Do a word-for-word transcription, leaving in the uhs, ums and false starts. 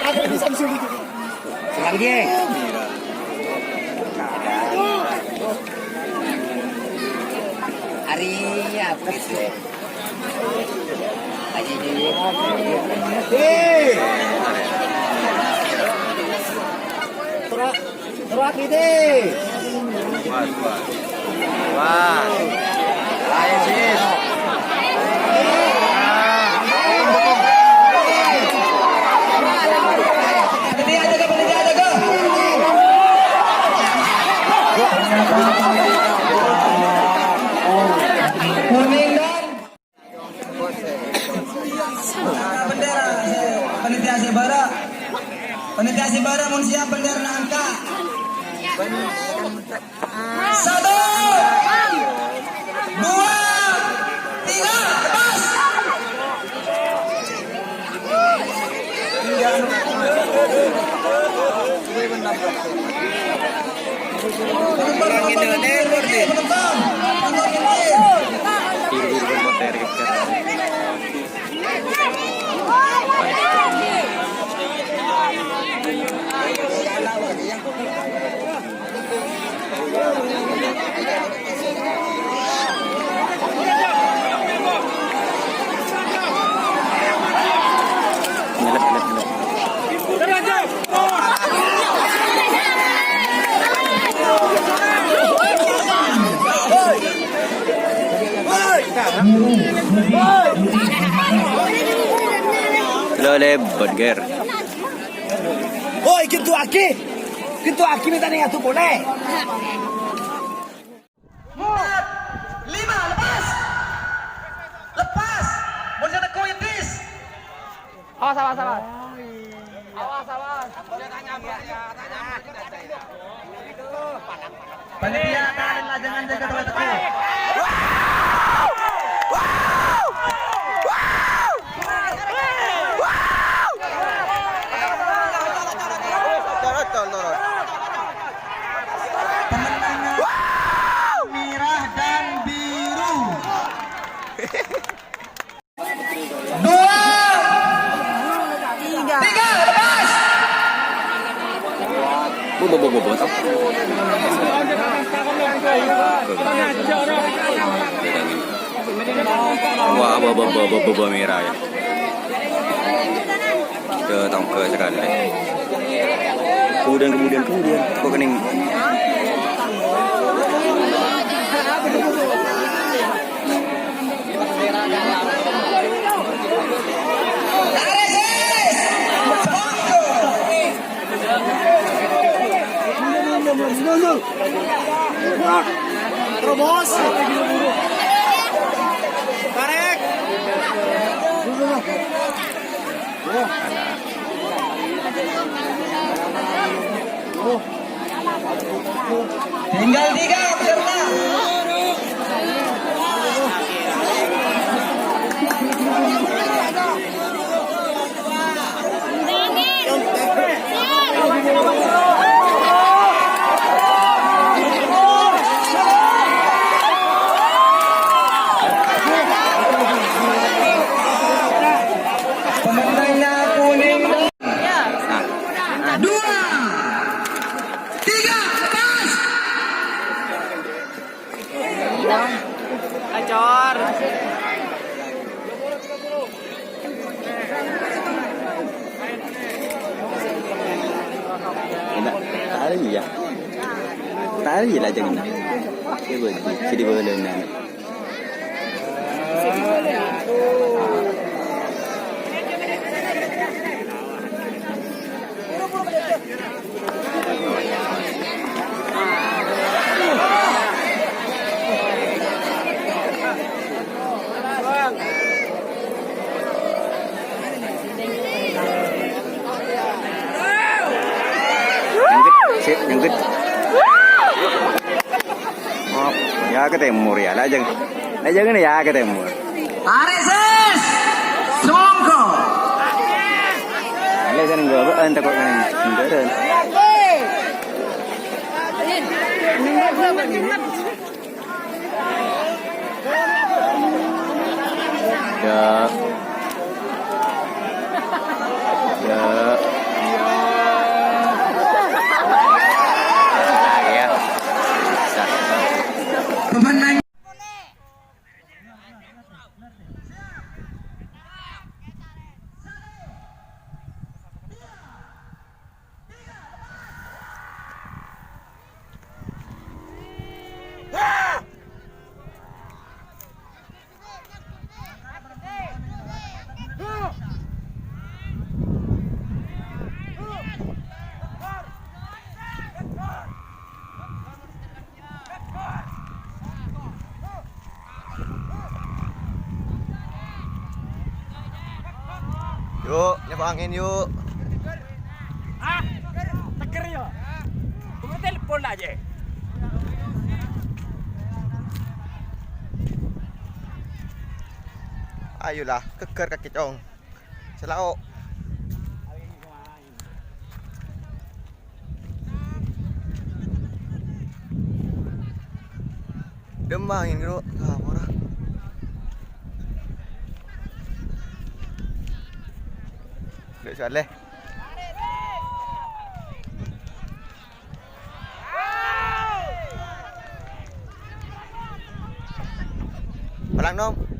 Selang dia. Hari apa itu? Haji Dwi. Hei. Terus. Terus gini. Wah, wah. Wah. Ayo, sis. Kuning dan Bendera, panitia sè bârâ'. Panitia sè bârâ' mon siap bendera angka'. Satu, dua, tiga, lepas. Lo lebbot, Ger. Woi, ghintuwaghi! Ghintuwaghi, mènta nèng adu polè! Empat, lima, lepas! Lepas! Mon sè tegghu, Idris! Awas, awas, awas! Awas, awas! Panitia, tahan, lajengan, jâgâ, tegghu. Pemenangan merah dan biru. Dua. Tiga. Tiga, lepas. Bu, bu, bu, bu, bu, tau. Wah, bu, bu, bu, bu, bu, bu, merah ya. Ke tongke sekali. Kemudian, kemudian, kemudian. Kok kening? Terobos. Tarik. Tinggal tiga peserta. Pemainnya kuning. Dua, tiga, lepas. Acor. Enggak, tari ya. Tari lah jangan. Coba di, jadi boleh nanya. Nyangkut, sip, nyangkut. Oh, ya ke timur ya, lajeng. Lajeng ini ya ke timur. Tarik, sis. Songko. Lajeng gua, eh, entar kok ini. Entar. Ya. Ya. Yuk, nyoba angin yuk. Ah, teger ya. Kamu telepon aja. Ayolah, keger kaki cong. Selao. Demma angin, Bro. Ah, murah. Dek Saleh. Palang, Nom.